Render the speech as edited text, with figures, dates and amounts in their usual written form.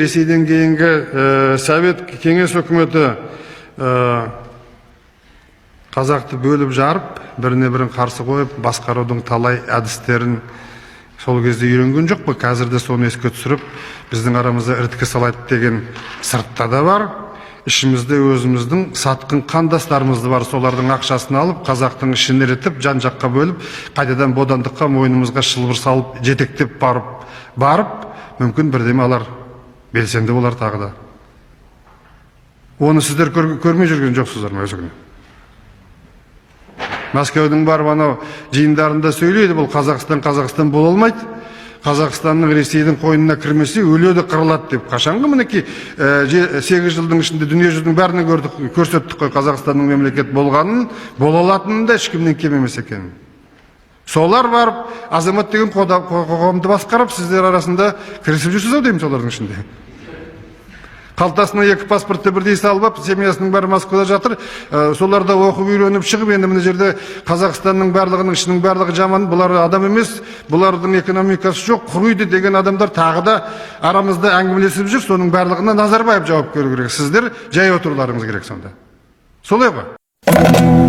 Ресейден кейінгі Совет Кеңес үкіметі қазақты бөліп жарып, біріне бірін қарсы қойып басқарудың талай әдістерін сол кезде үйренген жоқ па? Қазір де соны еске түсіріп, біздің арамызда іріткі салады деген сыртта да бар, ішімізде өзіміздің сатқын қандастарымыз да бар. Солардың ақшасын алып, қазақтың ішін ірітіп, жан жаққа бөліп, қайтадан бодандыққа мойнымызға шылбыр салып жетектеп барып, мүмкін бірдеме алар, белсенді болар тағы да. Оны сіздер көрмей жүрген жоқсыздар ма? Өзі күні Мәскеудің барып анау жиындарында сөйлейді: бұл Қазақстан Қазақстан бола алмайды, Қазақстанның Ресейдің қойнына кірмесе, өледі, қырылады деп. Қашанғы? Мінекей, 8 жылдың ішінде дүние жүзінің бәріне көрдік, көрсеттік қой Қазақстанның мемлекет болғанын, бола алатынын да, ешкімнен кем емес екенін. Солар барып «Азамат» деген қоғамды басқарып, сіздер арасында кірісіп жүрсіз ау деймін. Солардың ішінде қалтасына екі паспортты бірдей салып алып, семьясының бәрі Москвада жатыр. Солар да оқып үйреніп шығып, енді мына жерде Қазақстанның барлығының ішінің барлығы жаман, бұлар адам емес, бұлардың экономикасы жоқ, құриды деген адамдар тағы да арамызда әңгімелесіп жүр. Соның барлығына Назарбаев жауап беру керек, сіздер жай отыруларыңыз керек сонда, солай ғой?